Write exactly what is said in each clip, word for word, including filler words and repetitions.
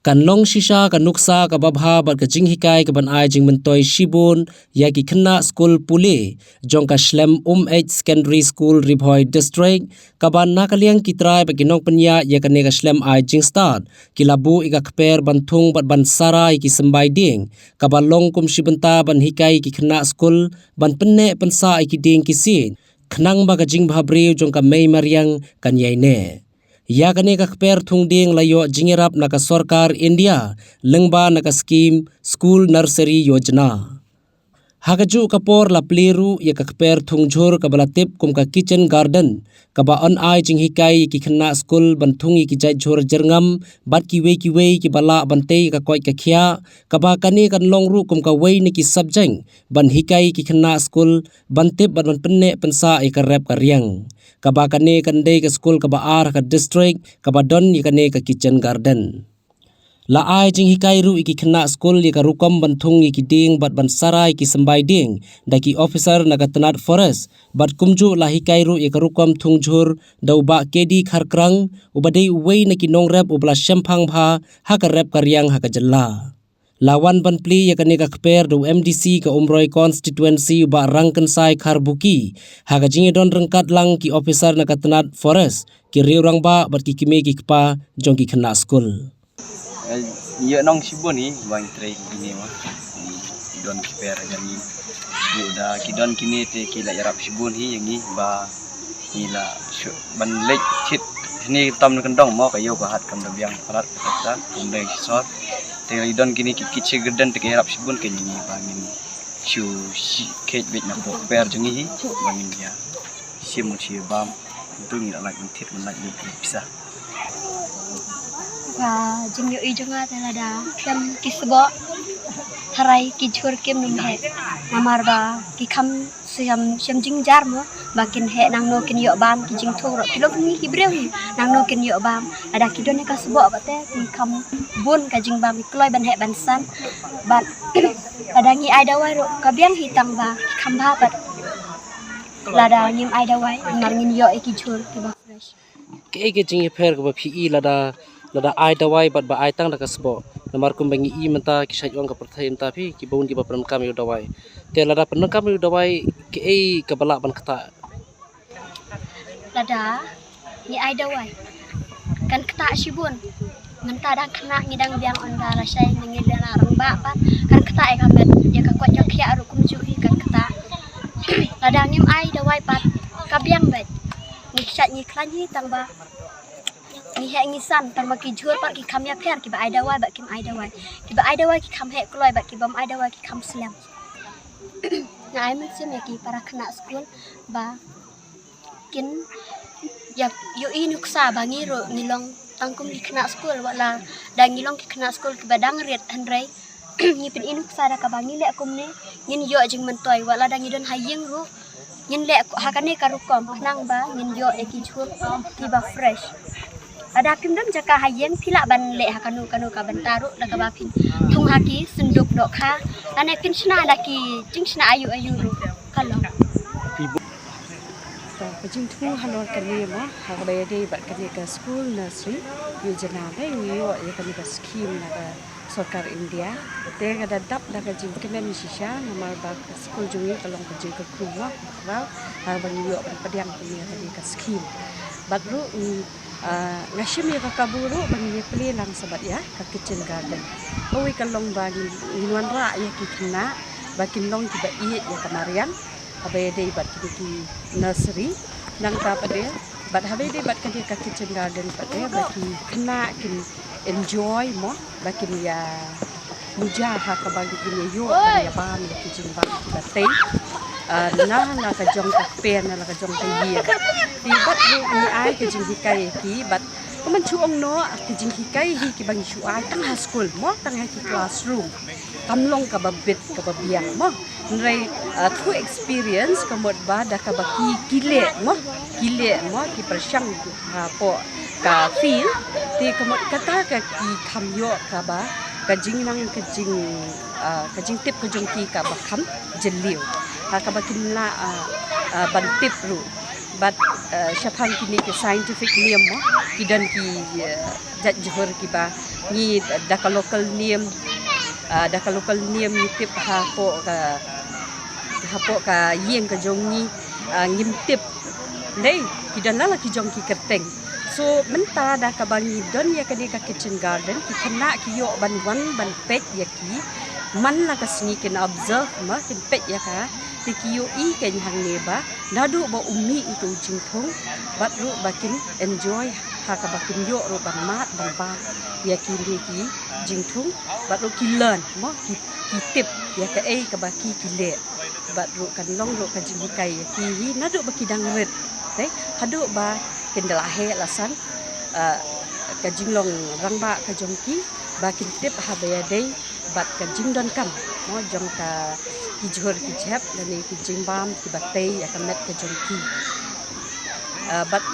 Kan long shisha ka nuksa kaba bha bad ka jinghikai kaban ai jingmyntoi shibun ïa ki khynnah skul pule jong ka Shlem Umeit Secondary School, Ri Bhoi District, kaba na ka liang ki trai bad ki nongpynïaid ïa kane ka shlem ai jingstad ki la buh ïa ka kper ban thung bad ban sara ïa ki symbai dieng, kaba long kum shi bynta ban hikai ïa ki khynnah skul ban pynneh pynsah ïa ki dieng ki siej, khnang ba ka jingbhabriew jong ka mei mariang kan ïai neh. Ïa kane ka kper thung dieng la ïoh jingïarap na ka sorkar India lyngba na ka skim School Nursery Yojana. Ha kajuh ka por la plie ruh ïa ka kper thung jhur kaba la tip kum ka kitchen garden, kaba yn ai jinghikai ïa ki khynnah skul ban thung ïa ki jait jhur jyrngam bad kiwei kiwei kiba lah ban tei ïa ka koit ka khiah, kaba kane kan long ruh kum kawei na ki subject ban hikai ïa ki khynnah skul ban tip bad ban pynneh pynsah ïa ka rep ka riang. Kaba kane kan dei ka skul kaba ar ha ka district kaba don ïa kane ka kitchen garden. La ai jinghikai ruh ïa ki khynnah skul ïa ka rukom ban thung ïa ki dieng bad ban sara ïa ki symbai dieng da ki officer na ka tnat forest, bad kumjuh la hikai ruh ïa ka rukom thung jhur da u Bah K D Kharkrang, uba dei uwei na ki nongrep uba la shemphang bha ha ka rep ka riang ha ka jylla. La wan ban plie ïa kane ka kper da u M D C ka Umroi constituency, u Bah Rangkynsai Kharbuki, ha ka jingïadon ryngkat lang ki officer na ka tnat forest, ki riew rangbah bad ki kmie ki kpa jong ki khynnah skul. Eh, ïa nong shibun hi ba ngi trei kine ma. Don ki kper ïa ngi. Ïa da ki don kine te ki la ïarap shibun hi ïa ngi ba ngi la shu ban leit thied hynne tam na kyndong mo ka ïew ka hat kam da biang palat ka ta kum dei shisor. Te ngi don kine ki kitchen garden te ki ïarap shibun ka ngi ba ngin shu shi khet beit na pok per jong ngi hi ba ngin ïa shim ngut shi bam. Ntu ngi la lait ban thied ban lait beit pisa. Ba jingïohi jong nga te lada khlem ki sboh tharai ki jhur kim nym heh. Namar ba ki kham shem shem jingjar mo ba kin heh nangno kin ïoh bam ki jingthung ruh ki long ngi ki briew hi nangno kin ïoh bam. Lada ki don ka sboh ba te ki kham bun ka jingbam ki kloi ban heh ban san. Bad lada ngi ai dawai ruh ka biang hi tang ba ki kham bha bad lada ngim ai dawai namar ngin ïoh ïa ki jhur kiba fresh. Kaei ka jingïapher kaba phi i lada, lada ai dawai bad ba ai tang da ka sboh? Namar kumba ngi i mynta ki shait ong ka pyrthei mynta phi ki bun kiba pyndonkam ïa u dawai. Te lada pyndonkam ïa u dawai kaei kaba lah ban ktah? Lada ngi ai dawai kan ktah shibun. Mynta dang khynnah ngi dang biang ynda lashai ngi dang rangbah pat kan ktah ïa ka met ïa ka koit ka khiah ruh kumjuh hi kan ktah. Lada ngim ai dawai pat ka biang beit. Ngi shait ngi khlaiñ hi tang ba ngi heh ngi san tang ba ki jhur pat ki kham ïapher kiba ai dawai bad kim ai dawai. Kiba ai dawai ki kham heh kloi bad kibym ai dawai ki kham slem. Nga ai mynsiem ïa ki para khynnah skul ba kin ïa ïohi nuksa ba ngi ruh ngi long tang kum ki khynnah skul, wat lada ngi long ki khynnah skul kiba dang rit hynrei ngi pyn-i nuksa da kaba ngi leh kumne ngin ïoh jingmyntoi, wat lada ngi don ha ïing ruh ngin leh ha kane ka rukom khnang ba ngin ïoh ïa ki jhur kiba fresh. Lada phim don jaka ha ïing phi lah ban leh ha kano kano ka bynta ruh da kaba phin thung ha ki synduk dohkha lane phin shna da ki jingshna ayu ayu ruh ka long. Ka jingthmu halor kane mo ha kaba ïadei bad kane ka school nursery, ïoh jana ba ngi ïoh ïa kane ka skim na ka sorkar India. Te ka da dap da ka jingkmen shisha namar ba ka skul jong ngi ka long ka jingkyrkhu ba khraw ha ba ngi ïoh ban pdiang kane ka skim. Bad ruh ngi, ah, nga shim ïa ka kabu ruh ba ngi plie lang sa bad ïa ka kitchen garden. Kawei ka long ba ngi, ngi wanrah ïa ki khynnah ba kin long kiba ïeit ïa ka mariang. Haba ïadei bad kine ki nursery nangta pat de bad haba ïadei bad kane ka kitchen garden pat de ba ki khynnah kin enjoy mo ba kin ïa muja ha kaba kin ïa ïoh ban ïa bam ïa ki jingbam kiba tei. Ah, na la ka jong ka kper na la ka jong ka ïing. Te bad ruh ngi ai ka jinghikai ïa ki bad kumba shu ong noh ka jinghikai hi kiba ngi shu ai tang ha skul mo tang ha ki classroom. Kam long kaba bit kaba biang mo. Hynrei, ah, through experience ka mut ba da kaba ki, ki leh mo, ki leh mo, ki pyrshang hapoh ka field. Te ka mut kata ka ki kham ïoh kaba ka jingnang ka jing, ah, ka jingtip ka jong ki kaba kham jylliew. Ha kaba kin lah, ah, ah, ban tip ruh. Bad shaphang kine ki scientific niam mo, ki don ki jait jhur kiba ngi da ka local niam, da ka local niam ngi tip hapoh ka, hapoh ka ïing ka jong ngi ngim tip. Dei ki don la la ki jong ki kyrteng. So mynta da kaba ngi don ïa kane ka kitchen garden, ki khynnah ki ïoh ban wan ban peit ïa ki. Man la ka sngi kin observe mo, kin peit ïa ka. Te ki ïohi kein hangne ba naduh ba u mih ïa u jingthung bad ruh ba kin enjoy ha kaba kin ïoh ruh ban mad ban bam ïa kine ki jingthung bad ruh ki learn mo, ki, ki tip ïa kaei kaba ki, ki leh. Bad ruh kan long ruh ka jinghikai ïa ki hi naduh ba ki dang rit, te haduh ba kin da la heh la san ka jinglong rangbah ka jong ki, ba kin tip haba ïadei bad ka jingdonkam mo jong ka, ki jhur ki jhep lane ki jingbam kiba tei ïa ka met ka jong ki. Bad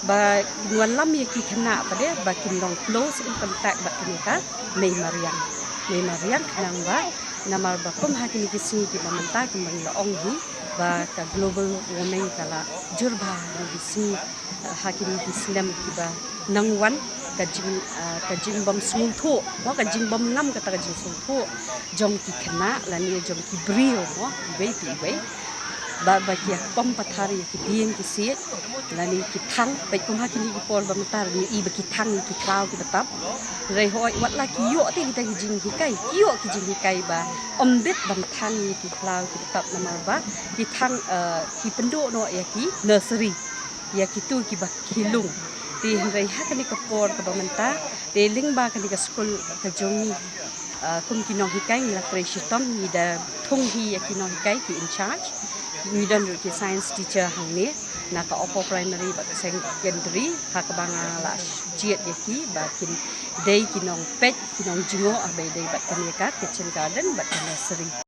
ba kin wanlam ïa ki khynnah pat de ba kin long close in contact bad kane ka mei mariang. Mei mariang khnang ba, namar ba kum ha kine ki sngi kiba mynta kumba ngi la ong hi ba ka global warming ka la jur bha ha kine ki sngi, ha kine ki snem kiba nang wan, ka jing, ka jingbym sngewthuh mo, ka jingbym ngam kata ka jingsngewthuh jong ki khynnah lane jong ki briew mo, iwei pa iwei. Ba, ba ki ïa pom pathar ïa ki dieng ki siej lane ki thang, peit kum ha kine ki por ba mynta ngi i ba ki thang ïa ki khlaw kiba tap. Hynrei hooid wat la ki ïoh te kita ki jinghikai, ki ïoh ki jinghikai ba ym bit ban thang ïa ki khlaw kiba tap namar ba ki thang, ki pynduh noh ïa ki nursery, ïa kitu kiba khilung. Te hynrei ha kane ka por kaba mynta te lyngba kane ka skul ka jong ngi, kum ki nonghikai ngi la trei shitom, ngi da thung hi ïa ki nonghikai ki in charge. Ngi don ruh ki science teacher hangne na ka upper primary bad secondary, ha kaba nga la jied ïa ki ba kin dei ki nongpeit, ki nongjngoh haba ïadei bad kane ka kitchen garden bad ka nursery.